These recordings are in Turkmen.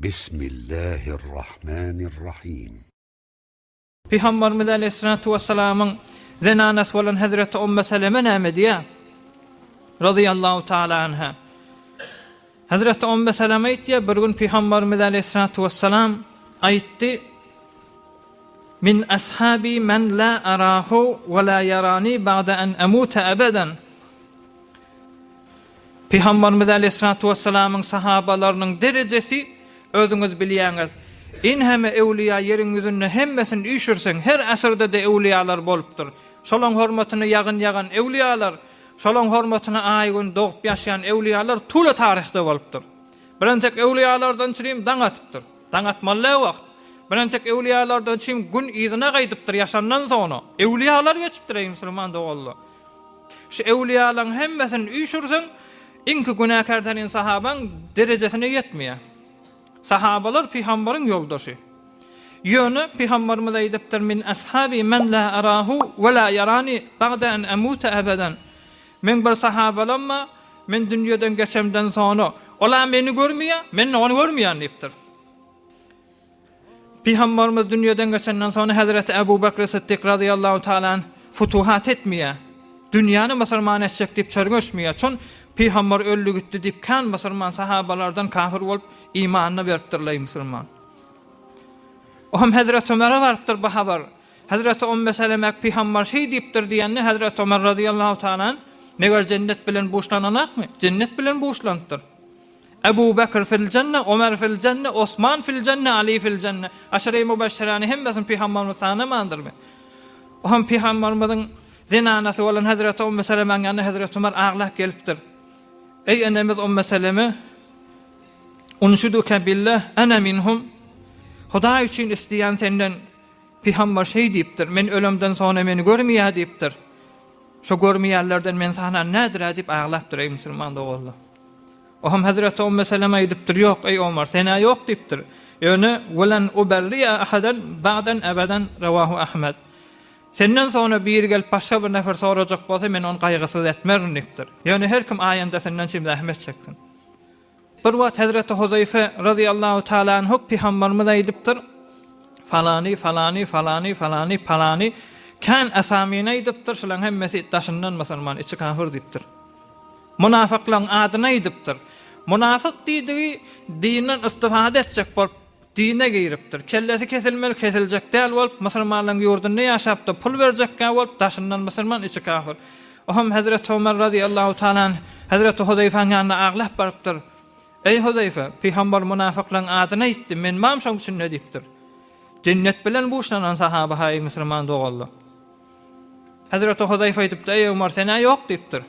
Bismillahirrahmanirrahim. Pygamberimiz aleýhissalatu wessalamyň zenanasy bolan hezreti Umme Seleme näme diýýär? Razyýallahu taala anha. Hezreti Umme Seleme aýtýar, bir gün Pygamberimiz aleýhissalatu wessalam aýtdy, Min ashabi men la arahu we la yarani ba'da an amuta abadan. Pygamberimiz aleýhissalatu wessalamyň sahabalarynyň derejesi özüňiz bilýäňiz. Inheme öwlüýa ýeriň ýüzünde hemmesini üýşürseň, her asyrda-da öwlüýalar bolupdyr. Şolaň hormatyna ýagyn ýagan öwlüýalar, şolaň hormatyna aý-gün dogup ýaşaýan öwlüýalar tula taryhda bolupdyr. Birentek öwlüýalardan çürim daň atypdyr. Daň atmaly däl wagt. Birentek öwlüýalardan çürim gün yzyna gaýdypdyr ýaşandan soňra. Öwlüýalar geçipdir eý musulman doganlar. Şu öwlüýalaryň hemmesini üýşürseň, iňki günäkär tärin sahabaň derejesine ýetmeýär. Sahabalar pygambaryň ýoldaşy. Ýöne pygambarymyz aýdypdyr, Min ashabi men la arahu we la yarani ba'da an amuta abadan. Meň bir sahabalam bar, men dünýeden geçemden soňra, ol-a meni görmeýär, men-de ony görmeýän diýipdir. Pygamberimiz dünýeden geçenden soňra Hezreti Ebu Bekr Sytdyk razyýallahu taala anh futuhat etmeýär. Dünýäni musulman etjek diýip çörňeşmeýär. Çün Pygamber öldi gitdi diýip kän musulman sahabalardan kafir bolup imanyny beripdirler musulman. O hem Hezreti Ömere barypdyr bu habar. Hezreti Ümmü Selemek Pygamber şeý diýipdir diýende Hezreti Ömer razyýallahu taala anh meger jennet bilen buşlananakmy? Jennet bilen buşlanypdyr. Ebu Bekr fil jenne, Omer fil jenne, Osman fil jenne, Ali fil jenne. Aşere-i mübeşşeräni hemmesini Pygamberimiz sanamandyrmy? O hem Pygamberimiziň zenanasy bolan Hezreti Ümmü Selemäň ýanyna Hezreti Ömer aglap gelipdir. Eý enemiz Ümmü Seleme, unşuduke billah, ene minhum. Hudaý üçin isleýän senden Pygamber şeý diýipdir, men ölemden soňra meni görmeýär diýipdir. Şo görmeýänlerden men sanan nädir-ä diýip aglapdyr eý musulman doganlar. Ohm Hezreti Umme Seleme aýdypdyr, Ýok, eý Omar, sen-ä ýok diýipdir. Ýöne, Welan uberriýa ahadan ba'dan abadan Rawahu Ahmed. Senden soňra biri gelip başga bir nefer sorajak bolsa, men ony gaýgysyz etmerin diýipdir. Ýöne her kim aýandasyndan çyn zähmet çeksin. Bir wagt Hezreti Huzeýfe razyýallahu taala anhu pygamberimiz aýdypdyr, Falany, falany, falany, falany, palany kän asamyny aýdypdyr, şularyň hemmesi daşyndan musulman, içi kafir diýipdir. Munafyklaryň adyny aýdypdyr. Munafyk diýdigi dinden istifada etjek bolup dine giripdir. Kellesi kesilmeli kesiljek däl bolup musulmanlaryň ýurdunda ýaşapdyr, pul berjekkä bolup daşyndan musulman içi kafir. Ohm Hezreti Ömer razyýallahu taala anh Hezreti Huzeýfäň ýanyna aglap barypdyr. Eý Huzeýfe, pygamber munafyklaryň adyny aýtdy, men bam şoň içinde diýipdir. Jennet bilen buşlanan sahaba haý musulman doganlar. Hezreti Huzeýfe aýdypdyr, Eý Ömer, sen-ä ýok diýipdir.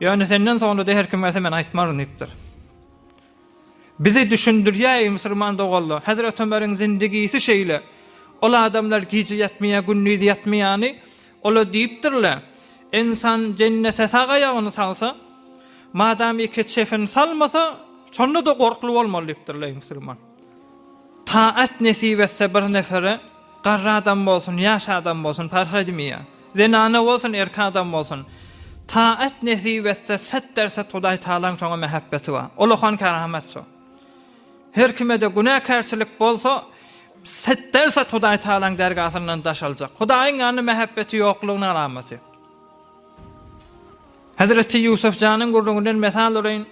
Ýöne senden soňra-da her kim gelse men aýtmaryn diýipdir. Bizi düşündirýär eý musulman doganlar, Hezreti Ömeriň zindigisi şeýle. Ol adamlar gije ýatmaýar, gündiz ýatmaýany, olar diýipdirler, Ynsan jennete sag aýagyny salsa, madamiki çepini salmasa, şonda-da gorkuly bolmaly diýipdirler eý musulman. Taat nesip etse bir nefere, garry adam bolsun, ýaş adam bolsun, parh edmeýär. Zenana bolsun, erkek adam bolsun. Taat nesip etse, set derset Hudaý Tagalaň şoňa mähebbeti bar. Ulakan keramet şo. Her kime-de günäkärçilik bolsa, set derset Hudaý Tagalaň dergasyndan daş aljak. Hudaýyň ýanynda mähebbeti ýoklugynyň alamaty. Hezreti Ýusuf janyň gürrüňinden mysal uraýyn.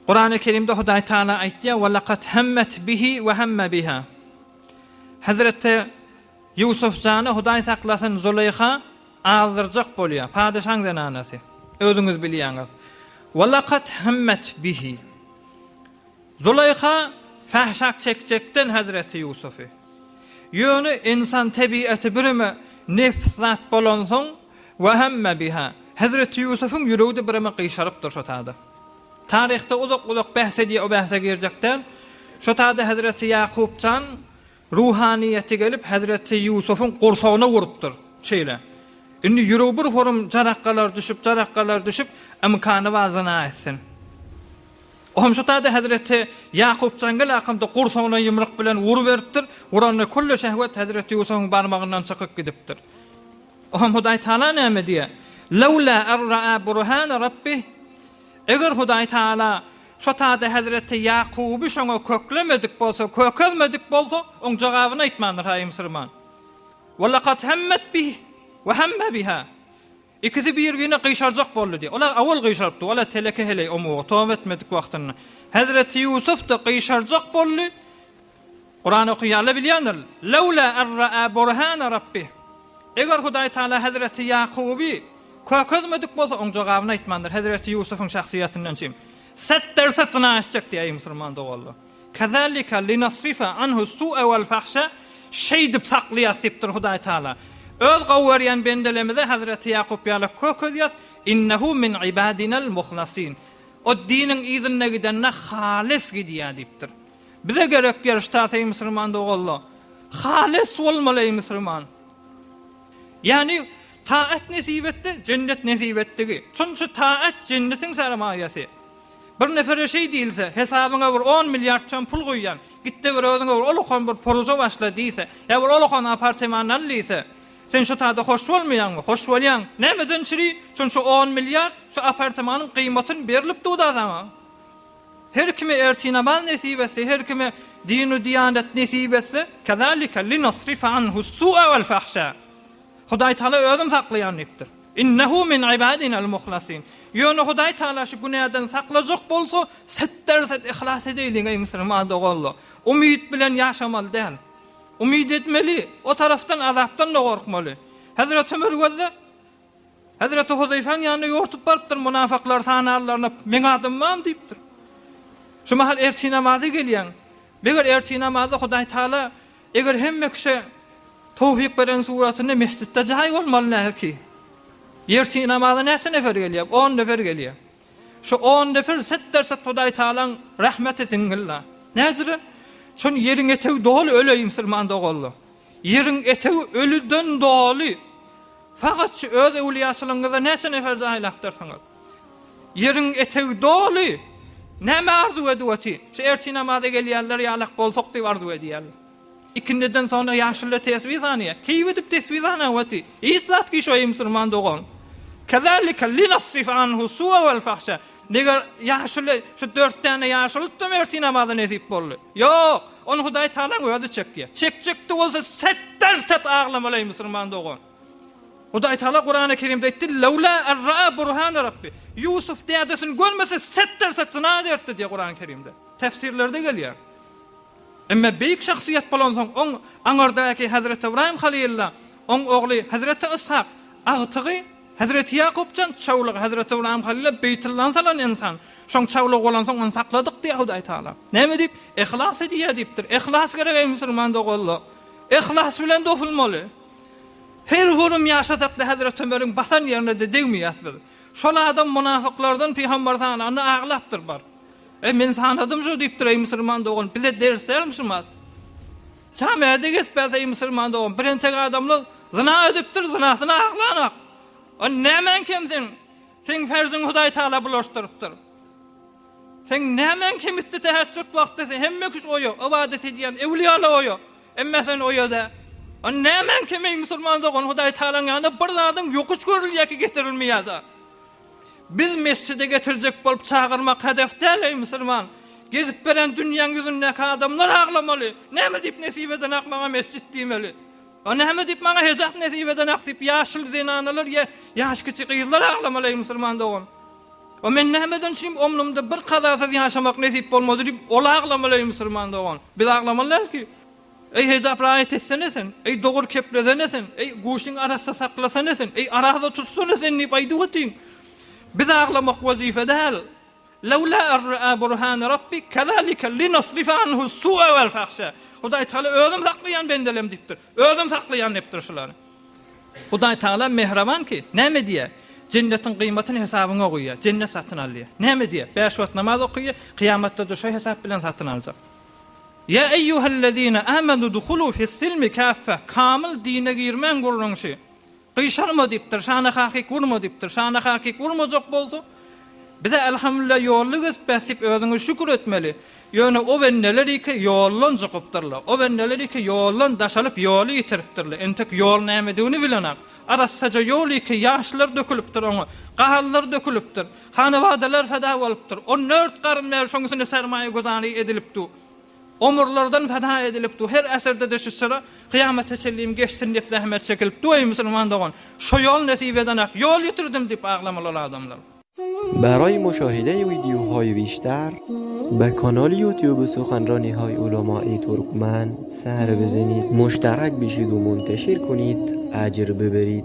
Kurany Kerimde Hudaý Taala aýtýar, "Ve laqad hammet bihi ve hamme biha." Hazreti Ýusuf jany Hudaý saklasyn Zuleýha azdyrjak bolýar, padyşaň zenanasy. Özüňiz bilýäňiz. "Ve laqad hammet bihi." Zuleýha fahşak çekjekden Hazreti Ýusufy. Ýöne ynsan tebiaty bireme nefs zat bolansoň, Ve hemme biha. Hezreti Ýusubyň ýüregi-de bireme gyşarypdyr şo tada. Taryhda uzak-uzak bähs edýär, o bähse girjek däl. Şo tada Hezreti Ýakup jan ruhanyýeti gelip Hezreti Ýusubyň gursagyna urupdyr. Şeýle. Indi ýüregi bir forum jarakgalar düşüp, jarakgalar düşüp, ymkany bar zyna etsin. Ohm şo tada Hezreti Ýakup jan gel akamda gursagyna ýumruk bilen uruberipdir. Uranda külli şehwet Hezreti Ýusubyň barmagyndan çykyp gidipdir. Oňa Hudaý Taala näme diýýär? Lewlâ en ra'a burhâne rabbih Eger Hudaý Taala. Şo tada hezreti Ýakuby şoňa köklemedik bolsa, kökezmedik bolsa, oň jogabyny aýtmandyr haý musurman. Wa laqad hemmet bih we hemme biha. Ikisi bir-birine gyşarjak boldy diýýär. Olar awal gyşarypdy, olar teleke heleý omugy toba etmedik wagtynda. Hezreti Ýusuf-da gyşarjak boldy. Kuran okaýanlar bilýändir. Lewla en ra'a burhana rabbih. Eger Hudaý Taala hezreti Ýakuby kökezmedik bolsa, oň jogabyny aýtmandyr. Hezreti Ýusubyň şahsyýetinden çyn. Set derse zyna etjek diýýär, eý musulman doganlar. Kezalika linasrifa anhu su'a wal fahşa, şeýdip saklaýas diýipdir Hudaý Taala. Öz gowy görýän bendelerimize Hazreti Ýakup ýaly kökezýäs, innehu min ibadinal muhlasin. O diniň yzynda gidende halys gidýär diýipdir. Bize gerek ýer ştas eý musulman doganlar. Halys bolmaly eý musulman. Ýagny taat nesip etdi, jennet nesip etdigi. Şunça taat jennetiň sermaýasy. Bir nefere şeý diýilse, hesabyňa bir on milliard söm pul guýýan, git-de bir özüňe bir ulukan bir poroža başla diýse, ýa bir ulukan aparteman al diýse, sen şu tada hoş bolmaýaňmy? Hoş bolýaň. Nämeden çüri? Şunça on milliard şu apartemanyň gyýmatyny berlip dur-da saňa. Her kime ertir namaz nesip etse, her kime din-u-diýanet nesip etse, kezalike linasrifa anhu-s-su'a wal-fahşa. Hudaý Taala özüm saklaýan diýipdir. Innehu min ibadinal muhlasin. Ýöne Hudaý Taala şu günäden saklajak bolsa, setder-set yhlas edeýliň eý musulman doganlar. Umyt bilen ýaşamaly däl. Umyt etmeli, o tarapdan azapdan-da gorkmaly. Hezreti Ömer gözle, Hezreti Huzeýfäň ýanyna ýortup barypdyr, munafyklar sanarlaryna meň adym barmy diýipdir. Şu mahal ertir namaza gelýäň. Meger ertir namazda Hudaý Taala Eger hemme kişä towfyk beren suratynda mesjitde jaý bolmaly nälki? Ertir namaza näçe nefer gelýär? On nefer gelýär. Şu on nefer setder-set Hudaý Tagalaň rahmeti siňňil-la. Näjire? Şon ýeriň etegi doly öleý musulman doganlar. Ýeriň etegi ölüden doly. Fakat şu öz öwlüýaçylygyňyzda näçe nefer jaýlapdyrsyňyz? Ýeriň etegi doly. Näme arzuw edip otyr? Şu ertir namaza gelýänler ýalak bolsak diýip arzuw edýärler. Ikindiden soňra ýaşuly tesbih sanýar. Keýp edip tesbih sanap otyr. Hiç zat ki şo eý musulman dogan. Kezalike linasrifa anhu su'a wal fahşa. Meger ýaşuly şu dört däne ýaşulytdam ertir namaza nesip boldy. Ýok, ony Hudaý Tagalaň özi çekýär. Çekjekdi bolsa setder-set aglamaly eý musulman dogan. Hudaý Tagala Kurany Kerimde aýtdy, Lewla en ra'a burhana Rabbi. Ýusuf dädesini görmese setder-set zyna ederdi diýýär Kurany Kerimde. Tefsirlerde gelýär. Emma beýik şahsyýet bolansoň oň aňyrdaky Hezreti Ybraýym Halylla, oň ogly Hezreti Yshak, agtygy Hezreti Ýakup jan çawlygy Hezreti Ybraýym Halylla Beýtullany salan ynsan. Şoň çawlygy bolansoň ony sakladyk diýýär Hudaý Tagala. Näme diýip? Yhlas edýär diýipdir. Yhlas gerek eý musulman doganlar. Yhlas bilen dofulmaly. Her gurum ýaşasak-da Hezreti Ömeriň basan ýerine-de degmeýäs biz. Şol adam munafyklardan pygamber sananda aglapdyr bar. Eý men sanadym şu diýipdir eý musulman dogan bize ders dälmi şu mat. Jamiada gezipbäs eý musulman dogan bir entek adamlar zyna edipdir zynasyna aglanak. O nämäň kem seň? Seň ferziňi Hudaý Taala bulaşdyrypdyr. Seň nämäň kemitdi täheçjüt wagtda sen hemme kişi oýa ybadat edýän ewliýalar oýa. Emme sen oýa-da. O nämäň kemi musulman dogan Hudaý Tagalaň ýanynda bir zadyň ýokuş görülýär ki getirilmeýär-de. Biz mesjide getirjek bolup çagyrmak hedef däl eý musulman. Gezip beren dünýäň ýüzündäki adamlar aglamaly. Näme diýip nesip edenak maňa mesjit diýmeli. O näme diýip maňa hejap nesip edenak diýip ýaşuly zenanalar ýa ýaş kiçi gyzlar aglamaly eý musulman dogan. O men nämeden şim omrumda bir kazasyz ýaşamak nesip bolmady diýip ol aglamaly eý musulman dogan. Biz aglamaly däl ki. Eý hejap raýat etsene sen, eý dogry keplesene sen, eý guşyňy arassa saklasana sen, eý araza tutsana sen diýip aýdyp otyň. Biz aglamak wezipe däl. Lewla en ra'a burhane rabbi kezalike linasrife anhu su'a vel fahşa. Hudaý Tagala özüm saklaýan bendelem diýipdir. Özüm saklaýan diýipdir şulary. Hudaý Tagala mähriban ki, näme diýýär? Jennetiň gyýmatyny hesabyňa goýýar. Jennet satyn al diýýär. Näme diýýär? Bäş wagt namaz okaýar, kyýamatda-da şo hesap bilen satyn aljak. Ýa eýýuhellezine amenu duhulu fis-silmi kaffe, kamyl dine girmäň gürrüň şi. Gyşarma diýipdir, şana hakyk urma diýipdir. Şana hakyk urmajak bolsa, bize elhamdülillah ýolly gezip bäs diýip özüňe şükür etmeli. Ýöne o bendeler iki ýoldan jykypdyrlar. O bendeler iki ýoldan daşalyp ýoly ýitiripdirler. Entek ýol nämedigini bilenak. Arassaja ýol iki, ýaşlar dökülipdir oňa. Ganlar dökülipdir. Hanawadalar feda bolupdyr. On dört garyn bäri şoň üstünde sermaýa güzary edilipdi. Omurlardan feda edilipdi. Her äsirde-de şu çyra kyýamata çenlim geçsin diýip zähmet çekilipdi. Eý musulman dogan, şo ýol nesip edenak, ýol ýitirdim diýip aglamaly ol adamlar. برای مشاهده ویدیوهای بیشتر به کانال یوتیوب سخنرانی های علمای ترکمن سر بزنید مشترک بشید و منتشر کنید اجر ببرید.